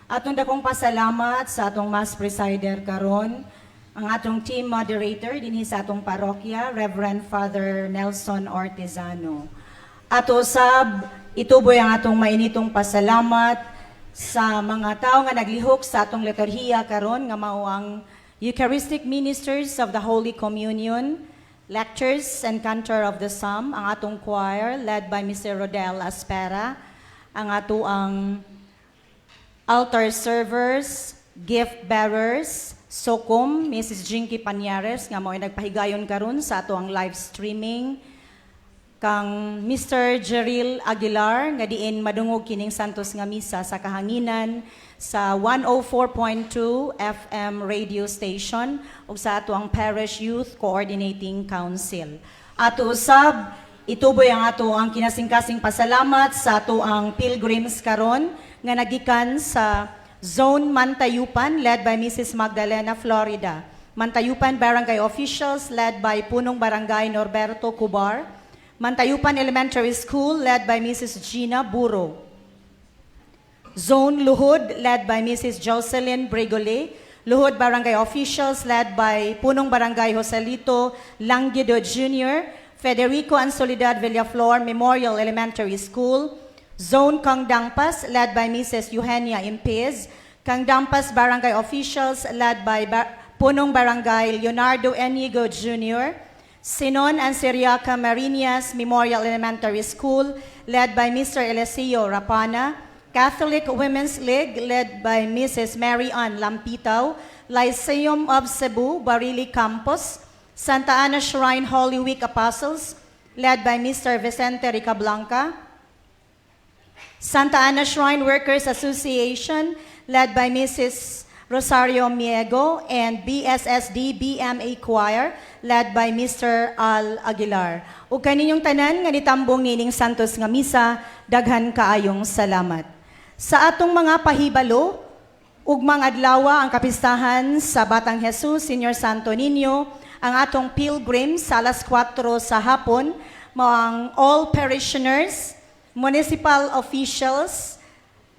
atong dakong pasalamat sa atong mass presider karon, ang atong team moderator dinhi sa atong parokya, Reverend Father Nelson Ortezano. Ato sab ituboy ang atong mainitong pasalamat sa mga tao nga naglihok sa atong liturhiya karon nga mao ang Eucharistic Ministers of the Holy Communion, lectors and cantor of the Psalm, ang atong choir led by Mr. Rodel Aspera, ang ato ang altar servers, gift bearers, Sokom, Mrs. Jinky Panyares, nga mao'y nagpahigayon karon sa ato ang live streaming, kang Mr. Jeril Aguilar nga diin madungog kining Santos nga misa sa kahanginan sa 104.2 FM radio station ug sa ato ang Parish Youth Coordinating Council. Ato usab ituboy ang ato ang kinasingkasing pasalamat sa ato ang pilgrims karon nga nagikan sa Zone Mantayupan led by Mrs. Magdalena Florida. Mantayupan Barangay officials led by Punong Barangay Norberto Cubar. Mantayupan Elementary School led by Mrs. Gina Buro. Zone Luhod led by Mrs. Jocelyn Brigole. Luhod Barangay officials led by Punong Barangay Joselito Languido Jr., Federico and Soledad Villaflor Memorial Elementary School. Zone Kangdangpas led by Mrs. Eugenia Impez. Kangdangpas Barangay officials led by Punong Barangay Leonardo Enigo Jr., Sinon and Siriaca Marinas Memorial Elementary School, led by Mr. Eliseo Rapana. Catholic Women's League, led by Mrs. Mary Ann Lampitaw. Lyceum of Cebu, Barili Campus. Santa Ana Shrine Holy Week Apostles, led by Mr. Vicente Ricablanca. Santa Ana Shrine Workers Association, led by Mrs. Rosario Miego, and BSSD BMA Choir, led by Mr. Al Aguilar. Ug kaninyong tanan nga nitambong nining Santos nga misa, daghan kaayong salamat. Sa atong mga pahibalo, ugmang adlawa ang kapistahan sa Batang Jesus, Senior Santo Niño, ang atong pilgrims sa alas 4 sa hapon, mao ang all parishioners, municipal officials,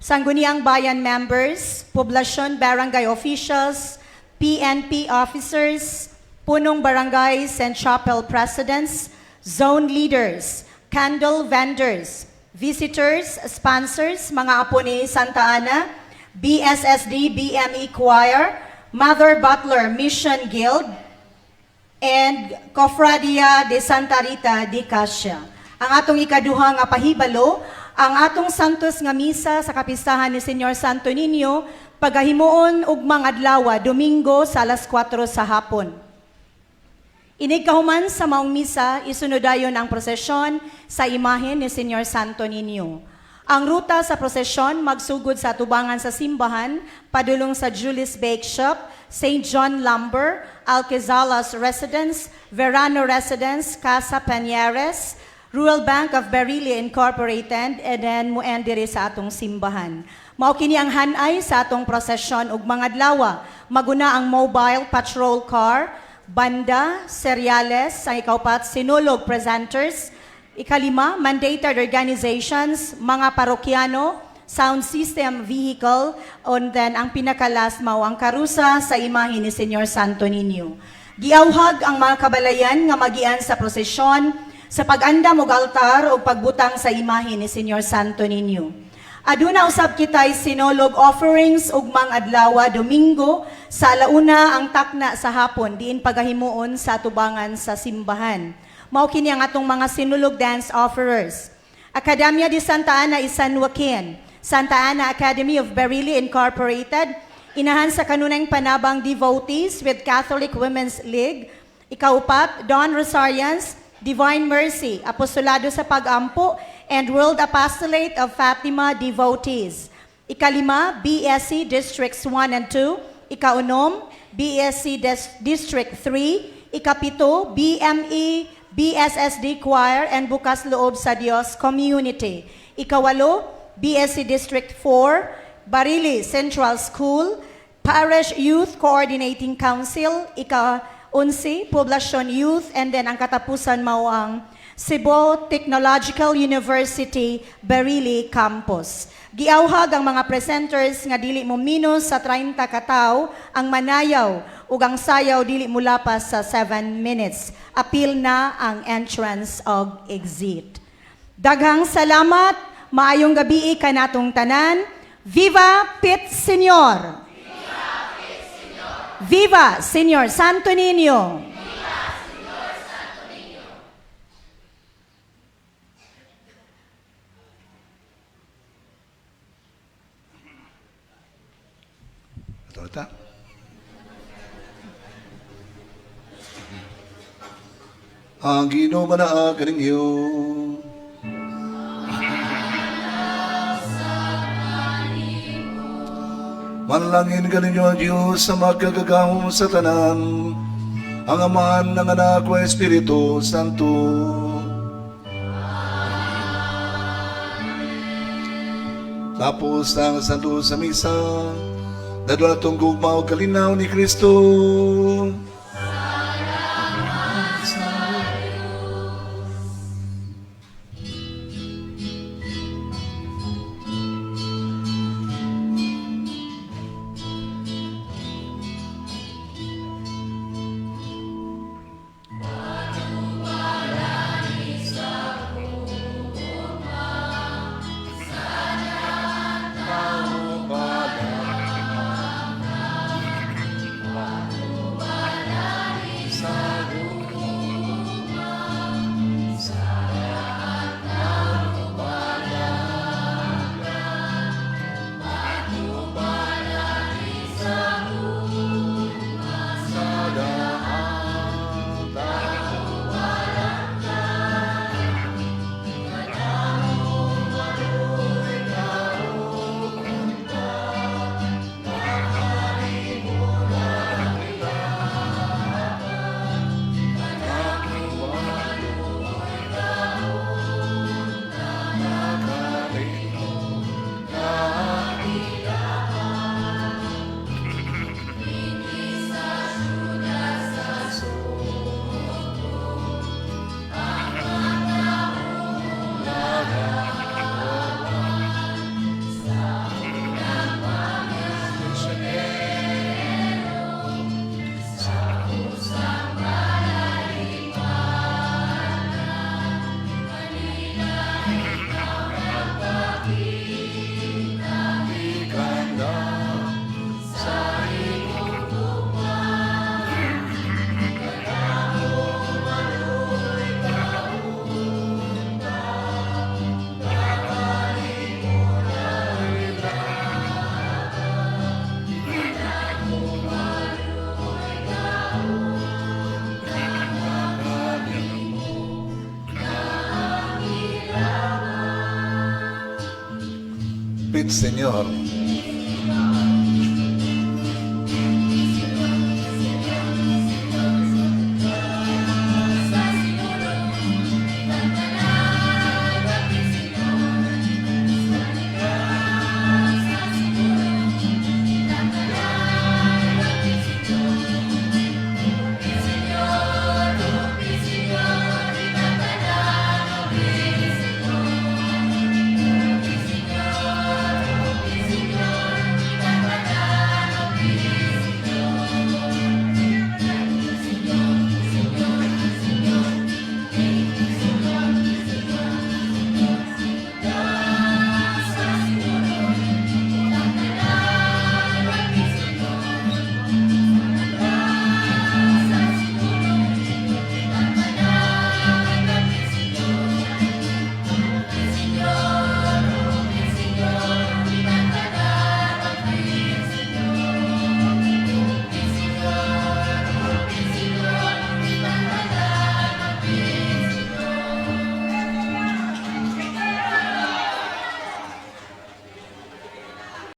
Sangguniang Bayan members, Poblacion Barangay officials, PNP officers, Punong Barangays and Chapel presidents, zone leaders, candle vendors, visitors, sponsors, mga apo ni Santa Ana, BSSD BME Choir, Mother Butler Mission Guild, and Cofradia de Santa Rita de Cascia. Ang atong ikaduha nga pahibalo, ang atong Santos nga misa sa kapistahan ni Señor Santo Niño, pagahimuon ugmang adlaw, Domingo sa alas 4 sa hapon. Inig kahuman sa maong misa, isunod dayon ang prosesyon sa imahen ni Señor Santo Niño. Ang ruta sa prosesyon magsugod sa tubangan sa simbahan, padulong sa Julie's Bake Shop, St. John Lumber, Alquizalas Residence, Verano Residence, Casa Pañeres, Rural Bank of Barili Incorporated, and then muend diri sa atong simbahan. Mao kini ang hanay sa atong prosesyon ug mga adlaw. Maguna ang mobile patrol car, banda, seryales, ang ikaupat, sinulog presenters, ikalima, mandated organizations, mga parokyano, sound system vehicle, and then ang pinaka-last mao ang karusa sa imahe ni Señor Santo Niño. Giawhag ang mga kabalayan nga magian sa prosesyon sa pag-andam og altar o pagbutang sa imahe ni Señor Santo Niño. Aduna usab kitay sinulog offerings ugmang adlaw Domingo sa 1:00 ang takna sa hapon diin pagahimuon sa tubangan sa simbahan. Mao kini ang atong mga sinulog dance offerers. Academia de Santa Ana y San Joaquin, Santa Ana Academy of Barili Incorporated, Inahan sa Kanunayng Panabang Devotees with Catholic Women's League, Ikaupat, Don Rosarians, Divine Mercy, Apostolado sa Pag-ampo, and World Apostolate of Fatima Devotees. Ikalima, BSC Districts 1 and 2. Ikaunom, BSC District 3. Ikapito, BME, BSSD Choir, and Bukas Loob sa Dios Community. Ikawalo, BSC District 4, Barili Central School, Parish Youth Coordinating Council, ika-11, Poblacion Youth, and then ang katapusan mao ang Cebu Technological University, Barili Campus. Giawhag ang mga presenters nga dili mo minus sa 30 kataw ang manayaw ug ang sayaw dili mo lapas sa 7 minutes. Apil na ang entrance og exit. Daghang salamat, maayong gabii kanatong tanan. Viva Pit Señor! Viva Señor Santo Niño! Ito na ta. Ang Ginoo manaa kaninyo. Manalangin kaninyo ang Diyos sa makagagahom sa tanan, ang Amahan ng Anak o Espiritu Santo. Tapos ang Santo sa Misa, dadwa atong gugma o kalinaw ni Kristo. Pit, Señor.